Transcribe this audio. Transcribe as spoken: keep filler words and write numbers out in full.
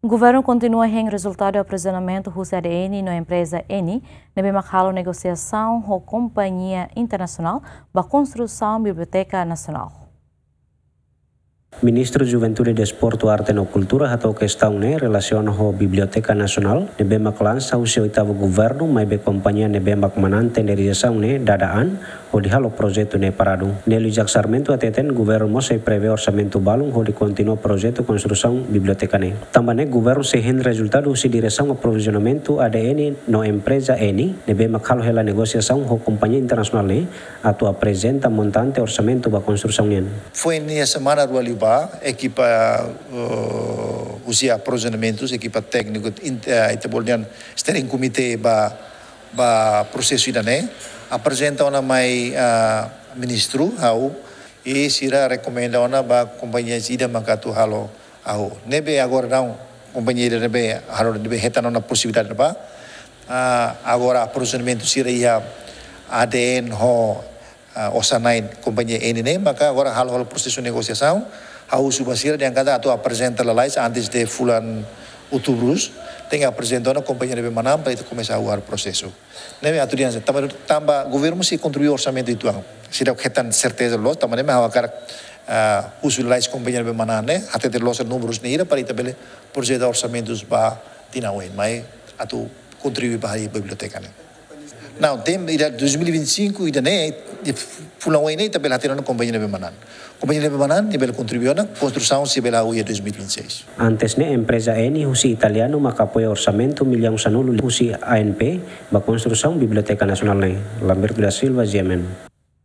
Governu kontinua hein rezultadu aprovizionamentu husi A D N no empreza Eni, ne'ebé mak halo negosiasaun ho kompañia internasionál ba konstrusaun Biblioteka Nasionál. Ministru Juventude, Desportu, Arte no Kultura hato'o kestaun ne'e relasiona ho Biblioteka Nasionál, ne'ebé mak lansa husi oitavu governu, maibé kompañia ne'ebé mak manán tenderizasaun ne'e dada an hodi halo projetu ne'e paradu. Nelio Jack Sarmento hateten governu mós sei prevee orsamentu balun hodi kontinua projetu konstrusaun biblioteka ne'e. Tanba ne'e governu sei hein rezultadu husi diresaun aprovizionamentu A D N no empreza Eni, ne'ebé mak halo hela negosiasaun ho kompañia internasionál ne'e, atu aprezenta montante orsamentu ba konstrusaun nian. Foin iha semana rua liubá, ekipa, eh, husi aprovizionamentu, ekipa tékniku, in-, eh, ita bolu dehan steering committee ba, ba prosesu ida-ne'e, aprezenta ona mai, ah, ministru, ha'u, i sira rekomenda ona ba kompañia ida maka atu halo hahú. Ne'ebé agora daudaun, kompañia ida ne'ebé halo, ne'ebé hetan ona posibilidade ba, ah, agora aprovizionamentu sira iha A D N ho, ah, osan-na'in kompañia Eni ne'e, maka agora halo, halo prosesu negosiasaun, ha'u husu ba sira dehan katak atu aprezenta lalais antes de fulan Outubru, tenke aprezenta ona kompañia ne'ebé manán para ita komesa halo prosesu. Ne'ebé atu dehan, tanba, tanba governu sei kontribui orsamentu uitoan. Seidauk hetan serteza loos, tanba ne'e mak ha'u hakarak, ah, husu lalais kompañia ne'ebé manán ne'e, hatete loos númerus ne'e hira para ita bele projeta orsamentus ba tinan oin mai atu kontribui ba harii biblioteka ne'e. Não, tem, ida dois mil e vinte e cinco, ida-ne'e, fulan oin ne'e ita bele hatene ona kompañia ne'ebé manán. Kompañia ne'ebé manán, nia bele kontribui ona konstrusaun sei bele hahú iha dois mil e vinte e seis. Antes ne'e empreza Eni husi italianu maka apoia orsamentu millaun sanulu husi A N P ba konstrusaun Biblioteka Nasionál ne'e. Lamberto da Silva, G M N.